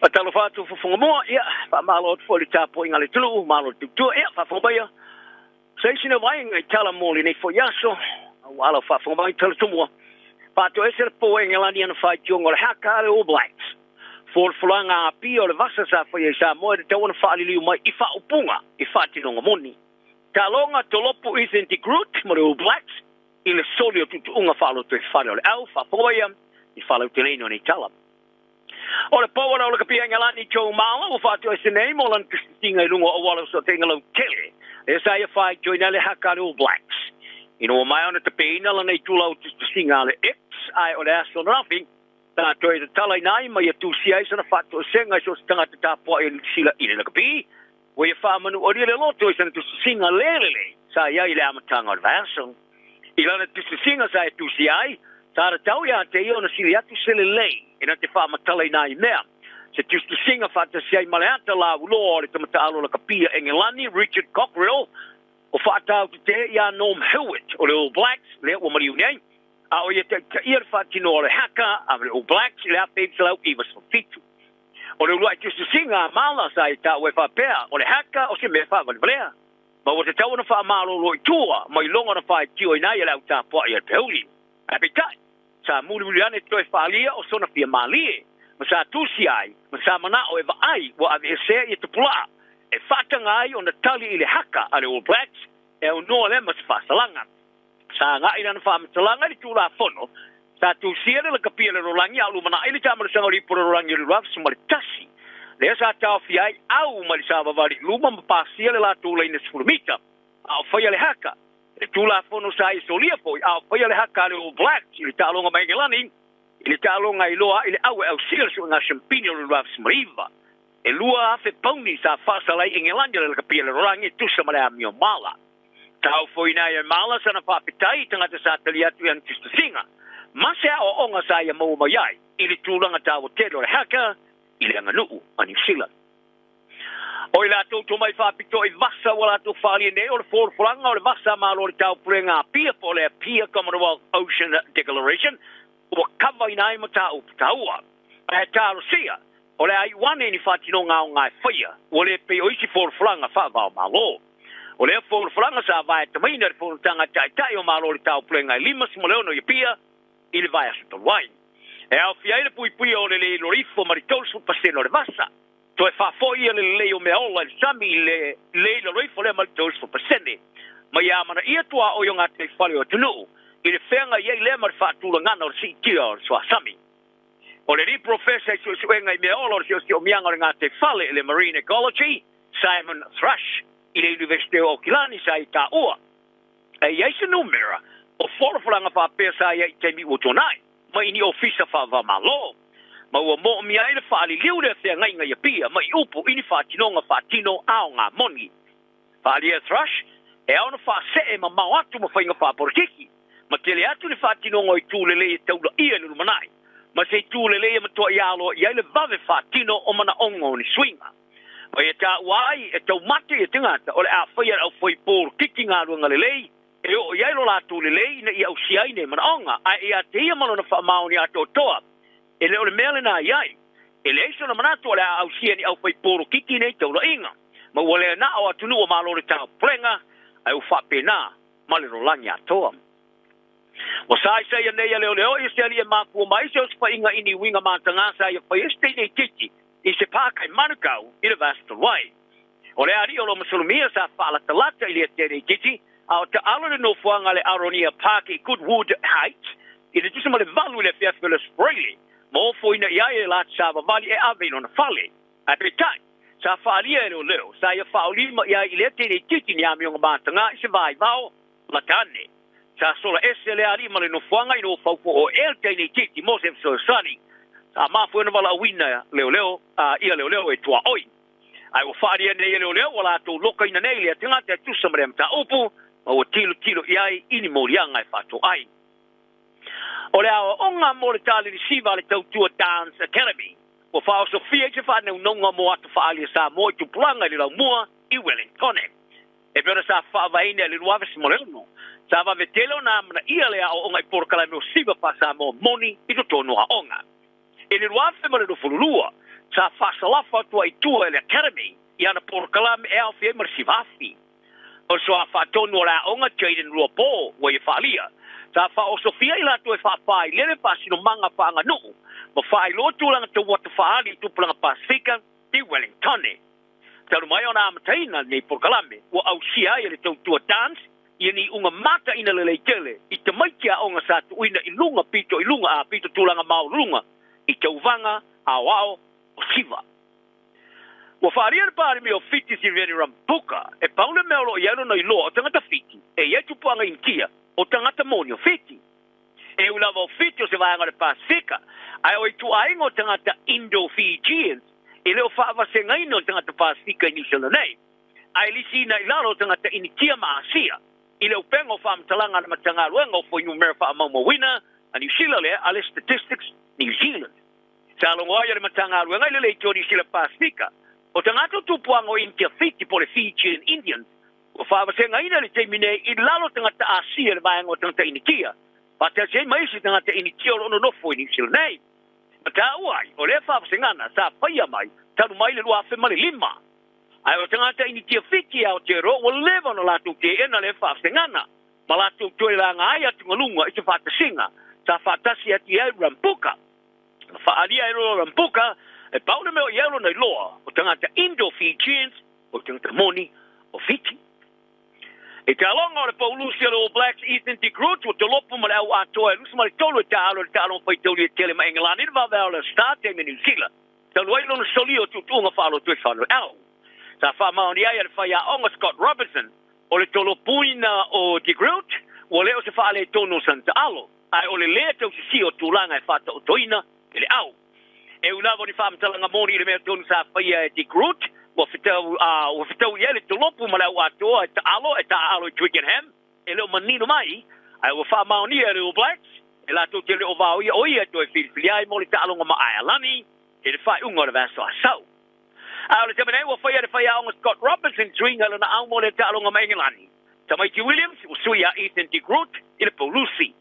Faatalofa atu fofoga mua, ia, faamalo atu foi i le tapuaiga a le atunuu, malo le tautua, ia, faafofoga mai ia. Se isi na vaega i tala mo lenei foi aso, ua ala faafofoga mai tala tumua. Faatoese le po Engelani ana faitioga o le haka a le All Blacks. Folafolaga Apia o le vasa sa faia i Samoa e tatau ona faaliliu mai i faaupuga i faatinoga moni. Taaloga tolopo Ethan de Groot ma le All Blacks i le soli o tuutuuga faalotoifale o le au faafofoga mai ia i faalauteleina o nei tala. O le pou o le Olakapia Engelani Joe Marler ua faatoese nei mo lana tusitusiga i luga o auala o fesootaiga lautele lea sa ia faitioina ai le haka a le All Blacks. Ina ua maea ona tapeina lana itula o tusitusiga a le X ae o le aso ananafi sa toe tatalaina ai ma ia tusia ai sana faatoesega i so o se tagata tapuai o Niu Sila i le lakapi ua ia faamanualia le loto i sana tusitusiga le lelei sa i ai i le amataga o le vaiaso. I lana tusitusiga sa e tusia ai, sa tatau ia te ia ona sili atu se lelei e na te faamatalaina ai mea. Se tusitusiga faatasi ai ma le ata lauloa o le tamataaalo lakapia Engelani Richard Cockerill o faatautetē iā Norm Hewitt o le All Blacks lea ua maliu nei, a o ia taitaia le faatinoa o le haka a le All Blacks i le 1997. O le uluai tusitusiga a Marler sa ia taua e faapea, o le haka o se mea faavalevalea. Ma ua tatau ona faamalolo i tua mai loga ona faitioina ai e le au tapuai a le Peuli. Ae peitai, sa mulimuli ane toe faaalia o sona fia malie, ma sa tusia ai, ma sa manao e vaai ua aveesea ia tupula'a e faataga ai ona tali i le haka a le All Blacks e aunoa lea ma se faasalaga. Sa agai lana faamatalaga i le Tulafono sa tusia le lakapi a le Rolagi a o lumanai le taamalosaga o le ipu o le Rolagi o le 2001, lea sa taofia ai au mai le savavali i luma ma pasia le latou laina 10 mita a o faia le haka. Le Tulafono sa ia solia foi a o faia le haka a le All Blacks i le taaloga mai Engelani i le taaloga e iloa ai le au e ausia le suega siampini o le 2009. E 2,000 pauni sa faasala ai Engelani o le lakapi a le Rolagi e tusa ma le amio mala. Tau foi nai e mala sana faafetai i tagata sa tali atu i ana tusitusiga ma se aoaoga sa ia maua mai ai i le tulaga taua tele o le haka i le aganuu a Niu Sila. O i latou tomai faapitoa i vasa ua latou faaalia nei o le folafolaga o le vasa a Malo o le Taupulega Apia po o le Apia Commonwealth Ocean Declaration ua kavaina ai mataupu taua. Ae talosia, o le a iu ane i ni faatinoga aoga e faia, ua le pei o isi folafolaga faava-o-Malo. O lea folafolaga sa vaetamaina i le fonotaga a Taitai o Malo o le Taupulega e 56 i Apia i le vaiaso talu ai. E aofia ai le puipuia o le lei lorifo ma le 30% o le vasa. Toe faafoi ia le lelei o meaola i le sami i le lei laloifo lea ma le 30%. Ma ia amanaia tuaoi o gataifale o atunuu i le feagai ai lea ma le faatulagaga o le siitia o le suasami. O le alii profesa i suesuega i meaola o le siosiomiaga o le gataifale i le Marine Ecology, Simon Thrush, i le Iunivesite o Aukilani sa ia taua, e i ai se numera o folafolaga faapea sa i ai i taimi ua tuanai mai i ni ofisa faava-o-Malo, ma ua moomia ai le faaliliu lea feagaiga i Apia mai i upu i ni faatinoga faatino aoga moni. Faaalia e Thrush, e ao ona faasee mamao atu ma faiga faapolokiki, ma tele atu le faatinoga o itu lelei e taulaia i le lumanai, ma se itu lelei e matuai aloa i ai le vave faatino o manaoga o ni suiga. Ma ia taua ai e taumate ia tagata o le a faia e le aufai polokiki galuega lelei e oo i ai lo latou lelei ina ia ausia ai nei manaoga, ae ia te ia ma lona faamaoni atoatoa. E le o le mea lena i ai. E leai sona manatu o le a ausia e ni aufai polokiki nei taulaiga, ma ua le na o atunuu o Malo le Taupulega, ae ua faapena ma le rolagi atoa. Ua saisai nei a leoleo i se alii e mafua mai se osofaiga i ni uiga matagā sa ia faia se teine itiiti i se pāka i Manukau i le vaiaso talu ai. O le alii o lo masalomia sa faalatalata i lea teine itiiti a o taalo i le nofoaga a le Aronia Park i Goodwood Heights i le tusa ma le 8 i le afiafi o le Aso Faraile ma ofoina i ai e la savavali e ave i lona fale. Ae peitai, sa faaalia e leoleo, sa ia faaolima i ai i lea teine itiiti ni amioga matagā i se vaivao lata ane. Sa sola ese le alii ma le nofoaga ina ua faupo o ea le teine itiiti mo se fesoasoani. Sa mafua ona valaauina leoleo, ia leoleo e tuaoi. Ae ua faaalia nei e leoleo ua latou lokaina nei lea tagata e tusa ma lea mataupu ma ua tilotilo i ai i ni moliaga e faatoai. O le aoaoga mo le talilisiva a le tautua Dance Academy ua faaosofia i se faanaunauga mo ata faaalia Samoa i tupulaga i le laumua i Wellingtone. E pei ona sa faavaeina i le 2006, sa vave tele ona amanaia le aoaoga i polokalame o siva faa-Samoa moni i totonu o aoga. I le 2022, Sa faasalafa atu ai i tua e le Academy i ana polokalame e aofia ai ma le Sivafi. O le soa faatonu o le aoga Jayden Ruapo ua ia faaalia. Sa faaosofia i latou e faafailele faasinomaga faaaganuu ma faailoa tulaga tauata faaali i tupulaga Pasefika i Wellingtone. Talu mai ona amataina lenei polokalame, ua ausia ai e le tautua dance ia ni iuga mataina lelei tele i tamaiti aoga sa tuuina i luga pito i luga a pito tulaga maualuluga i tauvaga aoao o Siva. Ua faaalia le Palemia o Fiti Sitiveni Rambuka e pau le mea o lo o i ai lona iloa o tagata Fiti e i ai tupuaga Initia o tagata moni o Fiti. E ui lava o Fiti o se vaega o le Pasefika, ae o ituaiga o tagata Indo-Fijians e le o faavasegaina o tagata Pasefika i Niu Sila nei, ae lisiina i lalo o tagata Initia ma Asia i le upega o faamatalaga a le Matagaluega o Fuainumera Faamaumauina a Niu Sila lea a le Statistics New Zealand. Sa logo ai e le Matagaluega i le leitio Niu Sila Pasefika o tagata o tupuaga o Initia Fiti po o le Fijian Indians ua faavasegaina i le taimi nei i lalo o tagata Asia i le vaega o tagata Initia, faatasi ai ma isi tagata Initia o lo o nonofo i Niu Sila nei. Ma taua ai, o lea faavasegana sa faia mai talu mai le 2005. Ae o tagata Initia Fiti a Aotearoa ua leva ona latou teena lea faavasegana ma latou toe laga ai atugaluga i se faatasiga sa faatasi atu i ai Rambuka. Na faaalia e loa Rambuka e pau le mea o i ai lona iloa o tagata Indo-Fijians o tagata moni o Fiti. I te aloga o le Paulusi o le All Blacks Ethan de Groot ua tolopo ma le au atoa e 23 e taaalo i le taaloga faitaulia tele ma Engelani i le vavea o le Star Team i Niu Sila talu ai lona solia o tuutuuga faalotoe fanoeau. Sa faamaoni ai a le faiaoga Scott Robertson o le tolopuina o de Groot ua le o se faaletonu o sana taalo, ae o le lē tausisia o tulaga e faataotoina e le au. E ui lava o ni faamatalaga moni i le mea tonu sa faia e de Groot, ua fetau, a, ua fetau i ai le tolopu ma le au atoa e taalo e taaalo i Twickenham, e le o manino mai, ae ua faamaonia e le All Blacks, e latou te le o vaoia o ia e toe filifili ai mo le taaloga ma Aealani i le faaiuga o le vaiaso Asau. A o le taimi nei ua faia e le faiaoga Scott Robertson suiga i lona au mo le taaloga ma Engelani. Tamaiti Williams ua sui ia Ethan de Groot i le Paulusi.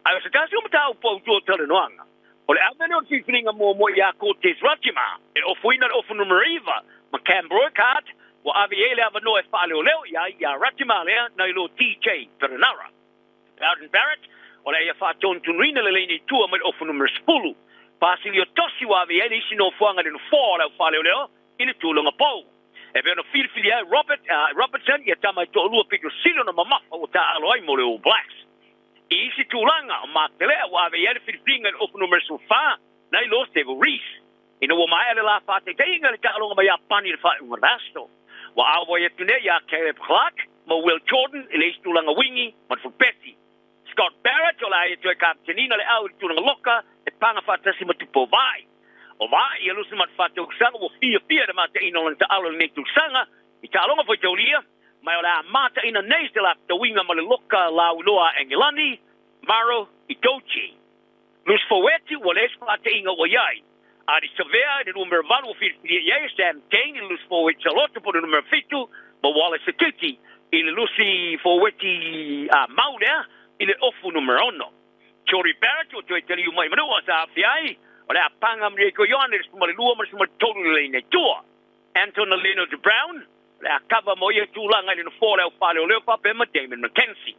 Ae o se tasi o mataupu autu o talanoaga, o le ave lea o le filifiliga muamua iā Cortez Ratima e ofoina le ofu numera 9 ma Cam Broekhart ua ave i ai le avanoa e faaleoleo i ai iā Ratima lea nai lo TJ Perenara. Beauden Barrett, o le a ia faatonutonuina le leina i tua mai le ofu numera 10. Basilio Tosi ua ave i ai le isi nofoaga i le nofoa o le au faaleoleo i le tulaga pou. E pei ona filifili ai Robert, Robertson ia tama e toalua pito sili ona mamafa ua taaalo ai mo le All Blacks. I isi tulaga, o Mark Telea ua ave i ai le filifiliga i le ofu numera 14 nai lo Sevu Reece. Ina ua maea le la faataitaiga i le taaloga ma Iapani i le faaiuga o le aso, ua auai atu nei ia Caleb Clarke ma Will Jordan i le isi tulaga wingi ma le fulupeti. Scott Barrett o le a ia toe kapitenina le au i le tulaga loka e paga faatasi ma Tupou Vaai. O Vaai ia 24 tausaga ua fiafia i le mataina o lana taalo i lenei tausaga i taaloga faitaulia, ma o le a mataina nei se lafetauiga ma le loka lauiloa a Engelani, Maro Itoje. Lusi Foueti ua leai se faateiga ua i ai. Adi Savea i le numera 8 ua filifilia i ai, Sam Cane i le lusi foueti saloto po o le numera 7, ma Wallace Sititi i le lusi foueti mau lea i le ofu numera 6. Jordie Barrett ua toe taliu mai i Manua sa aafia ai, o le a paga Mrieko Ioane i le 12 ma le 13 i le leina i tua. Anton Alino de Brown, o le a kava mo ia tulaga i le nofoa o le au faaleoleo faapea ma Damon McKenzie.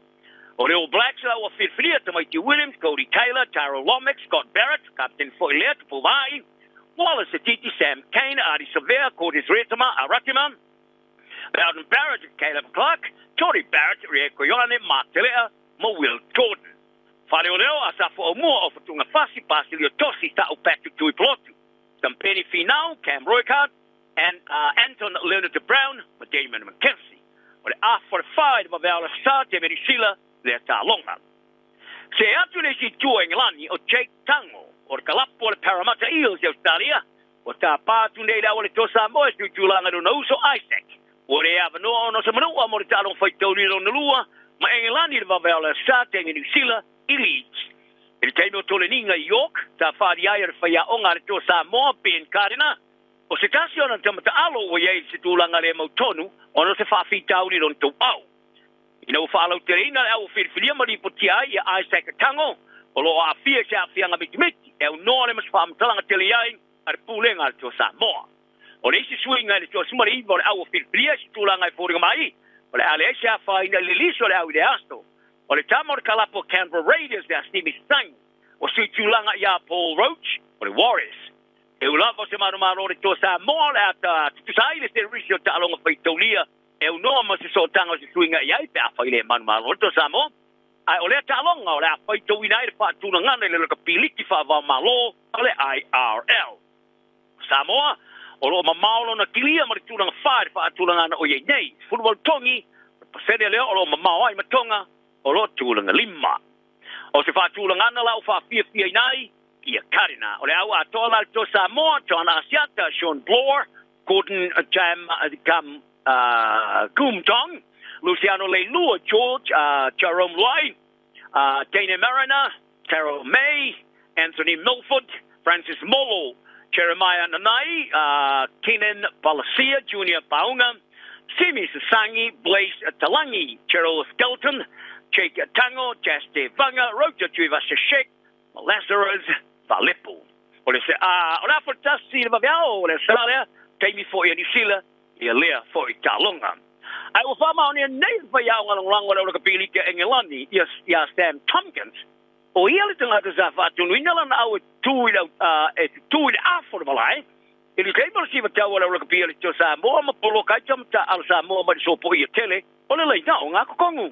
O le All Blacks la ua filifilia tamaiti Williams, Codie Taylor, Tyrell Lomax, Scott Barrett, Kapteni foi lea, Tupou Vaai, Wallace Sititi, Sam Cane, Ardie Savea, Cortez Retama, Ratima, Beauden Barrett, Caleb Clarke, Jordie Barrett, Rieko Ioane, Mark Telea ma Will Jordan. Faaleoleo a Safo Aumua o Fatuga Fasi, Basilio Tosi, Ta'u Patrick Tuipulotu, Tampeni Finau, Cam Roigard, and, Anton Leonard de Brown ma Damon McKenzie. O le afa o le fa i le vavea o le sa te Menisila lea taaloga. Se atu le isi itu o Engelani o Jake Tango o le kalapu o le Parramatta Eels i Ausetalia ua tapa atu nei le aualetoa Samoa e tuitulaga i lona uso Isaac. Ua le avanoa ona o se manua mo le taaloga faitauli lona lua ma Engelani i le vavea o le sa te Niu Sila i Leeds. I le taimi o toleniga i York, sa faalia ai o le faiaoga a le toa Samoa Ben Gardiner. O se tasi ona tama taalo ua i ai i se tulaga le mautonu ona o se faafitauli lona tauau. Ina ua faalauteleina le au ua filifilia ma lipotia ai ia Isaac Tango, o lo o aafia i se aafiaga mitimiti, e aunoa le ma se faamatalaga tele i ai a le Pulega a le Toa Samoa. O le isi suiga i le 19 o le au o filifilia i se tulaga e foliga mai, o le a leai se afaina i le liso o le au i le aso. O le tama o le kalapu o Canberra Raiders ia Simi Sang, ua sui tulaga ia Paul Roach o le Warriors. E ui lava o se manumalo o le Toa Samoa o le a tutusa ai le serisi o taaloga faitaulia e aunoa ma se sootaga o se suiga i ai pe afai le manumalo le Toa Samoa. Ae o lea taaloga o le a faitauina ai le faatulagana i le lakapi liki faava-o-Malo o le IRL. Samoa, o lo o mamao lona kilia ma le tulaga fa i le faatulagana o i ai nei. 18 togi, o le pasene lea o lo o mamao ai ma Tonga, o lo o tulaga lima. O se faatulagana la ua faafiafiaina ai ia Karina. O le au atoa la le Toa Samoa, John Asiata, Shawn Blore, Gordon Jam Gum Gumtong, Luciano Leilua, George Jerome Luai, Dana Mariner, Carol May, Anthony Milford, Francis Molo, Jeremiah Nanai, Kenan Palasia, Junior Paunga, Simi Sasangi, Blaise Talangi, Gerald Skelton, Jake Tango, Jaste Vanga, Roger Tuivasa-Sheck, ma Lazarus Falepu. O le se a o le afa tasi le vaveao o le sa lea, taimi foi a Niu Sila ia lea foi taaloga. Ae ua faamaonia nei le faiaoga lagolago a le Aulakapi Liki a Engelani ia Sam Tomkins, o ia le tagata sa faatunuina lana au e tutū i le e tutū i le afa o le malae i le taimi o le siva tau a le Aulakapi a le Toa Samoa ma poloka ai tama ala Samoa mai le sopoia tele o le laina o ngā kokongu.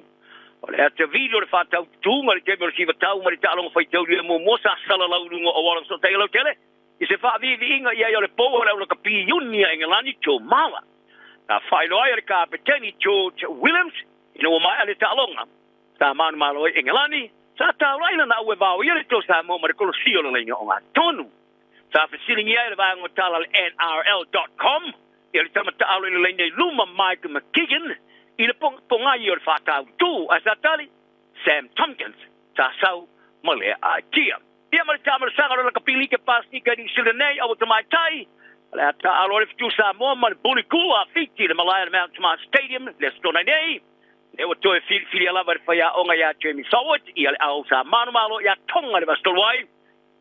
O le ata vili o le whātau tūnga le taimi o le siva tau mai le taaloga faitaulia muamua sa salalau i luga o auala fesootai lautele i se faaviiviiga i ai o le pou o le aulakapi iuni a Engelani Joe Marler. Na faailoa ai e le kapeteni George Williams ina ua maea le taaloga. Sa manumalo ai Engelani, sa taulai lana au e vaoia le Toa Samoa ma le kolosi o le laina ogatotonu. Sa fesiligia ai le vaega o tala a le NRL.com ia le tama taalo i le laina i luma Mike McKeegan i le pogai o le faatautu ae sa tali Sam Tomkins sa sau ma lea aitia. Ia ma le taamalosaga o le lakapi like Pasifika i Niu Sila nei aua tamaitai o le a taalo ai le Fetu Samoa ma le Bulikula a Fiti i le malae o le Mount Smart Stadium le Aso Toonai nei. Lea ua toe filifilia lava e le faiaoga ia Jamie Soward ia le au sa manumalo ia Tonga le Vasa Tolu ai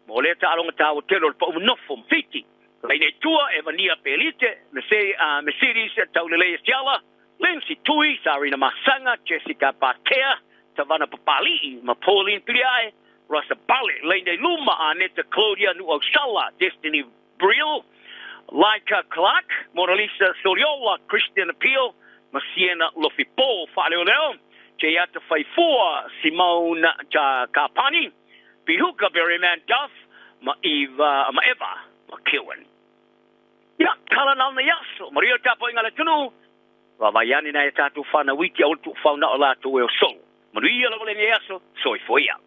mo lea taaloga taua tele o le pau nofo ma Fiti. Laina i tua, Evania Pelite, Mercedes Taulelei Siala, Lindsay Tui, Sarina Masanga, Jessica Patea, Tavana Papali'i ma Pauline Piliae, Russa Bale. Laina i luma, Aneta Claudia Nu'ausala, Destiny Brill, Laika Clark, Monalisa Soliola, Christian Appeal ma Sienna Lofipo. Faaleoleo, Jayata Faifua, Simone Kapani, Pihuka Berryman Duff ma Eva ma Eva McEwen. Ia, tala nā nei aso, maria tapuaiga a le atunuu, vaavaai ane nai a tatou whanau iti aua le tuufauna o latou e o solo. Manuia lava lenei aso, soifua ia.